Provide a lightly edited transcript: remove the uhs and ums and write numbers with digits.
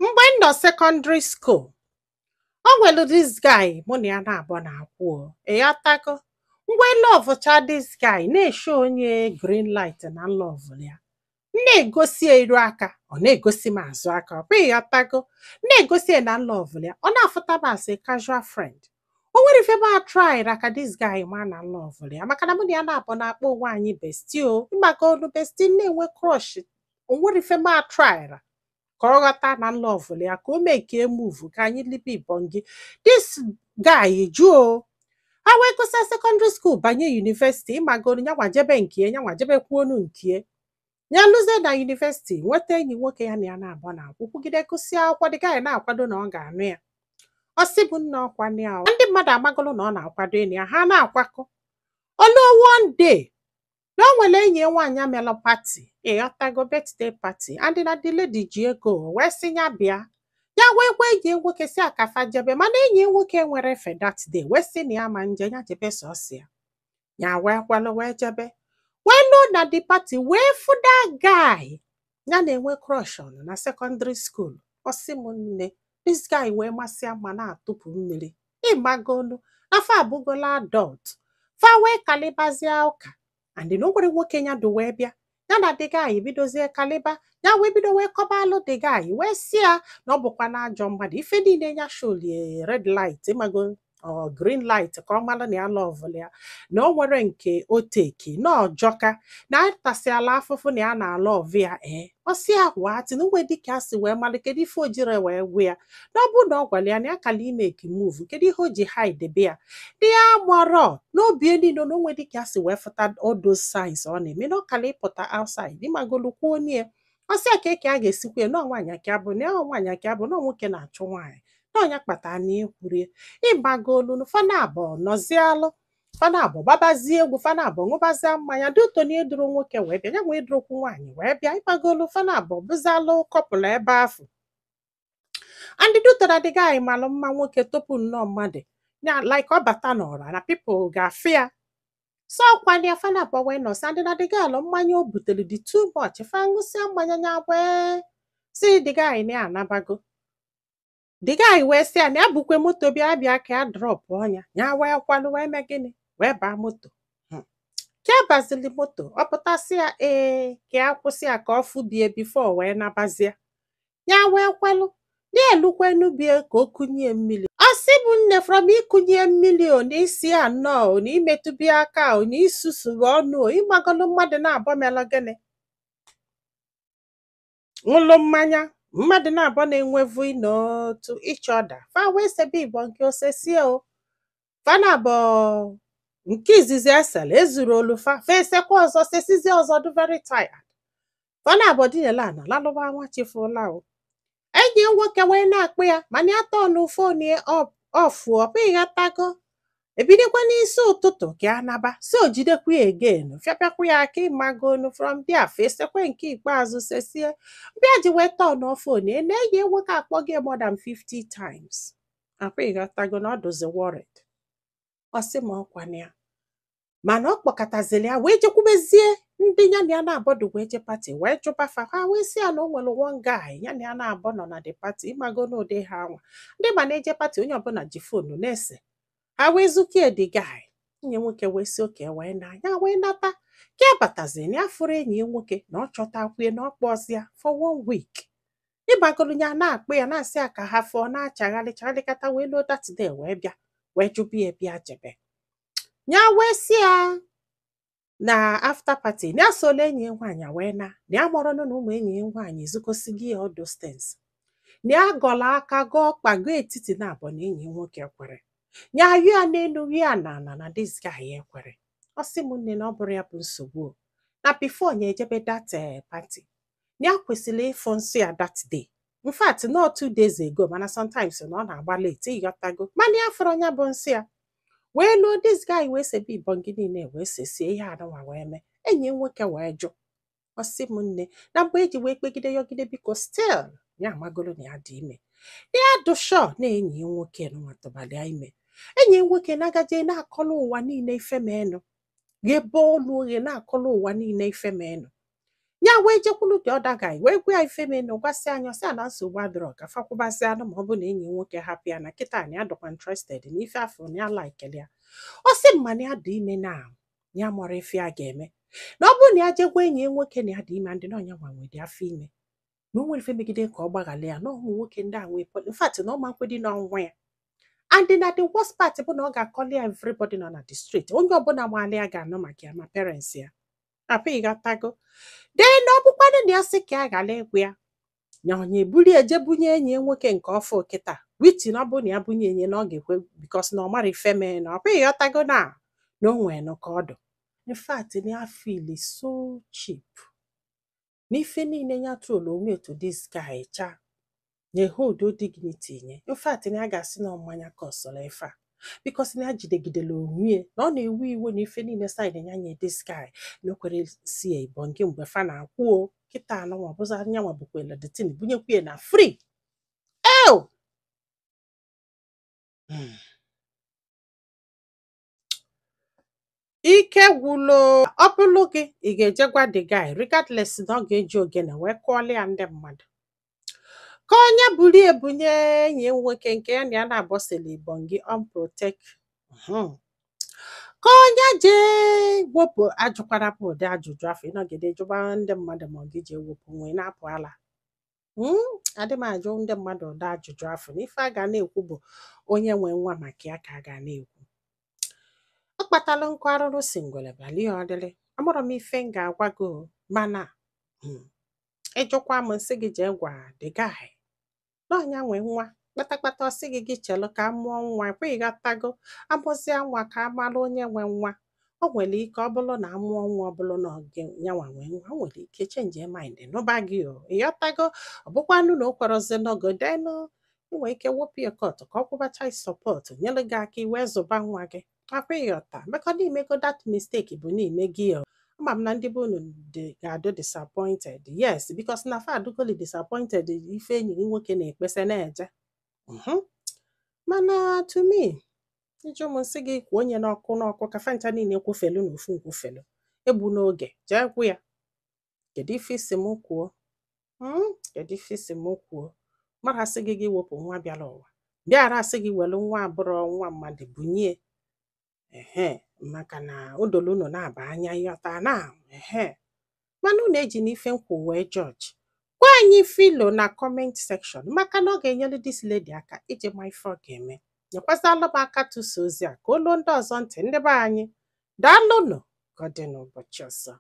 Mgbe m nọ secondary school, o nwelu this guy mụ na ya na-abụ na-akwụ o, ịghọtago? Mgbe love this guy na-esho onye green light na love ya, m na-egosi ya iru aka, ọ na-egosi m azụ aka. Ọ bụ ịghọtago, m na-egosi ya na love ya, ọ na-afụta m as a casual friend. O nwere ife m try ka this guy ma na love ya, maka na mụ na ya na-abụ na-akpọ onwe anyị bestie o. Ịmaka olu bestie na-enwe crush. O nwere ife m try ka ọ ghọta na love ya, ka o make move ka anyị libe ibongi. This guy jụọ o. Ha wee gụsịa secondary school, banye university. Ịmagolu, nyanwa jebe nke nyanwa jebekwuonu nke ya, lụzie na university, nweta enyi nwoke ya na ya na-abụ na akwụkwụgide, gụsịa akwụkwọ. Dị guy na-akwado na ọ ga-anụ ya. Ọ sị bụ nna ọkwa ya o. Ndị mmadụ amagolu na ọ na-akwado enyi ya, ha na-akwakọ olu. One day, na o nwere enyi ya nwaanyị melụ party, ịghọtago, birthday party, and na the lady ji ego wee sị ya bịa. Ya wee gwa enyi ya nwoke si akafa jebe, mana enyi ya nwoke nwere efe that day, wee sị na ya ma nje, ya jebe sọsọ ya. Ya wee kwalụ wee jebe, wee lụọ na the party, wee fụ that guy ya na-enwe crush on na secondary school. Ọ sị m nne, this guy wee masịa ma na-atụpụ mmiri. Ịmagolu na fa abụgola adult, fa wee kalibazie ụka, and na o nwere nwoke ya do wee bịa. Ya na the guy bidozie kaliba. Ya wee bido wee kọbalụ the guy, wee sị ya na ọ bụkwa na ajọ mmadụ, ife niile ya sholie red light, ịmago, ọ green light, ka ọ mara na ya love ya, na o nwere nke o teki na ọjọka na atasịala afụfụ na ya na-a love ya. Ee, ọ sị ya what, na onwe dịka a si wee malụ, kedu ife o jire wee gwa ya na ọ bụrụ na ọ gwara ya na ya kala ime eki move, kedu ihe o ji hide be ya dị ya gbọrọ n'obi niile, na onwe dịka a si wee fụta all those signs ọ na-eme, na ọ kala ịpụta outside ịmagolu kwuo onye. Ọ sị ya ka eke a ga-esikwa ya na ọ nwaanyị ka bụ na ọ nwaanyị ka bụ na ọ nwoke na-achụ nwaanyị, na ọnya kpatara na ekwurie. Ịgbagolu fana abụọ nọzialụ, fana abụọ gbabazie egwu, fana abụọ ṅụbazie mmanya dị ụtọ, na eduru nwoke wee bịa, ya nwee edurokwu nwaanyị wee bịa. Ịgbagolu, fana abụọ bụzalụ couple ebe afụ. And due na the guy malụ mma nwoke tupu nnọọ mmadụ ya, like ọ bata n'ọra na people ga-afụ ya. So ọkwali ya, fana abụọ wee nọsị, and na the girl mmanya o butere dị too much. Fa ṅụsịa mmanya, ya wee si the guy na ya anabago. The guy wee sị ya na ya bukwe moto bịa, bịa ka ya drop ọnya. Ya wee kwalụ wee mee gịnị, wee baa moto. Ka ya bazili moto, ọ pụtasị ya ee, ka ya kwụsị ya ka ọ fụbie before wee nabazie. Ya wee kwalụ na-elukwenu bie ka o kunye mmiri. Ọ sị bụ nne, from ikunye mmiri o na isi ya nnọọ o na imetụbie aka o na isusuru ọnụ o, ịgbagolu, mmadụ na-abọ melụ gịnị, ṅụlụ mmanya, mmadụ na-abọ na-enwevu n'otu each other, fa wee sebe igbo nke osesie o. Fa na-abọ nke izizi esere ezuru olu, fa fa esekwa ọzọ, sesizie ọzọ, dị very tired. Fa na-abọ dinela ana lalụba. Nwa chifụla o, enyi ya nwoke wee na-akpụ ya, mana ya turn phone ya off. Ọ ịghọtago, ebidokwa n'isi ụtụtụ ka ya naba, si o jidekwa ya again, fịapịakwa ya aka. Ịmagonu, from there fesekwe nke ikpeazụ sesie mbịa ji wee turn phone ya, na enyi ya nwoke akpọ gị more than 50 times. Akwa ịghọtago na ọ dụzi worried. Ọ sị ma ọkwana ya, mana ọ kpọkọtaziri ya wee jekwubezie ndị ya na ya na-abọdụ wee je party, wee jụba fa. Ha wee sị ya na o nwere one guy ya na ya na-abọ nọ na the party. Ịmago n'ụdị ha nwa ndị ma na-eje party, onye ọbụla ji phone na-ese. Ha wee zukie the guy. Nwunye nwoke wee sị oke, wee na ya wee nata. Ka ya batazi, na ya fụrụ enyi ya nwoke na ọ chọtakwue na ọ kpọzịa for one week. Ịgbagolu, ya na-akpụ ya, na-asị ya ka ha fụọ, na-achagharị chagharịkata, wee luo that day, wee bịa wee jụbụ ya bịa jebe. Ya wee sị ya na after party na ya sola enyi ya nwaanyị wee na ya mọrọnụ na ụmụ enyi ya nwaanyị ezukọsigo ya all those things, na ya gọrọ aka gọọ ọkpa gọọ etiti na abụọ, na enyi ya nwoke kwere ya yụ ya n'elu ya na ana, na this guy ya ekwere. Ọ sị m nne, na ọ bụrụ ya bụ nsogbu o, na before ya ejebe that party, na ya kwesịrị ịfụ nsọ ya that day, in fact not 2 days ago, mana sometimes na ọ na-agba late. Ịghọtago, mana ya fọrọ ya bụ nsọ ya wee lụọ. This guy wee sebe ibongi niile wee sesie ihe anụnwa wee mee. Enyi ya nwoke wee jụ. Ọ sị m nne, na mgbe eji wee kpegide yọgide biko, still ya amagolo na ya dị ime, na ya dụ sure na enyi ya nwoke nụnwa tụbara ya ime. Enyi ya nwoke na-agaje na-akọlụ ụwa niile ife menụ, ghebe olu oghe na-akọlụ ụwa niile ife menụ. Ya wee jekwulu the other guy, wee gwa ya ife menụ, gwasị anya, ọsị ya na nsogbu adịrọ, ka fakwụbasị anụ ma ọ bụ na enyi nwoke hapụ ya na kịta na ya dịkwa interested na ife afọ na ya likele ya. Ọ sị mma na ya dị ime, na ya mara ife ya ga-eme, na ọ bụrụ na ya jegwa enyi ya nwoke na ya dị ime, ndị na ọnya nwa nwere afọ ime, na o nwere ife megide ka ọ gbaghala ya na ụmụ nwoke ndị a nwee. In fact, na ọ makwedi na ọnwa ya, and na the worst part bụ na ọ ga-akọli ya everybody nọ na the street, onye ọbụla maala ya ga-anụ maka ya, ma parents ya apụ ịghọtago. Then ọ bụkwanụ na ya sị ka ya ghara ịgwa ya, na ọ na-ebuli eje bunye enyi ya nwoke nke ọfụ kịta, which na ọ bụrụ na ya bunye enyi, na ọ ga-ekwe, because na ọ mara ife mee na ọ bụ ịghọtago na o nwee nụ ka ọ dụ. In fact, na ya feel so cheap n'ife niile ya tụrụ onwe to this guy cha na hold dignity nye. In fact, na ya ga-asị na mmanya kọsọrọ ife a, because na ya jidegidere onwe ya, na ọ na-ewe iwe na ife niile side ya nye this guy, na o kwere si ya ibongi mgbe fa na-akwụ o kịta anụnwa ọbụza nyanwa bukwele the thing bunyekwu ya na free. Ew! Ike gwụlo. Ọ bụlụ gị, ị ga-eje gwa the guy regardless na ọ ga-eji ogene wee kụọla ya ndị mmadụ, ka onye buru ebunye enyi ya nwoke nke ya na ya na-abọsịlị ibongi unprotect, ka onye jee wepụ? Ajụkwara m ụdị ajụjụ afọ ịnọgide jụba ndị mmadụ ma ọ gị jee wepụ nwee na-apụ ala. Adị m ajụ ndị mmadụ ụdị ajụjụ afọ na ife a ga na-ekwu bụ onye nwe nwa, maka ya ka a ga na-ekwu. Ọ kpatalụ nkụ arụrụ si ngwere balie ọdịlị. Amụrụ m ife m ga-agwa gị o, mana ịjụkwa m, nsị gị jee gwa the guy na ọnya nwe nwa kpatakpata. Ọ sị gị, gị chelụ ka a mụọ nwa ekwe, ịghọtago? Amụzịa nwa ka a mara onye nwe nwa. O nwere ike ọ bụrụ na amụọ nwa, ọ bụrụ na ọ gị nyanwa nwe nwa, o nwere ike change mind nụba gị o, ịghọtago? Ọ bụkwanụ na o kwerọzi n'ogo, denụ ị nwere ike wepụ ya court ka ọ kwụba child support, nyere gị aka iwee zụba nwa gị akwa, ịghọta? Maka na imego that mistake bụ na ime gị o. Ama m na ndị be unu dị ga-adị disappointed, yes, because na fa adụgoli disappointed ife enyi gị nwoke na-ekpesa na-eje. Mana to me, ịjụ m, nsị gị kwuo onye n'ọkụ n'ọkụ ka fancha niile kwufelu n'ofu nkwufelu egbu n'oge jee gwu ya. Kedu ife isi m kwuo? Kedu ife isi m kwuo? Mmadụ asị gị gị wepụ nwa bịara ụwa, bịara asị gị welu nwa abụrọ nwa mmadụ bunye ehe, maka na o dolu unu na-aba anya, ịghọta na ehe. Mana unu eji n'ife nkwu wee judge. Gwa anyị filo na comment section, maka na ọ ga-enyere this lady aka iji ma ife ọ ga-eme. Nyekwazalụ m aka tụsa ozi a ka o luo ndị ọzọ ntị. Ndị be anyị, daalụnụ. Ka ọ dị n'ụbọchị ọzọ.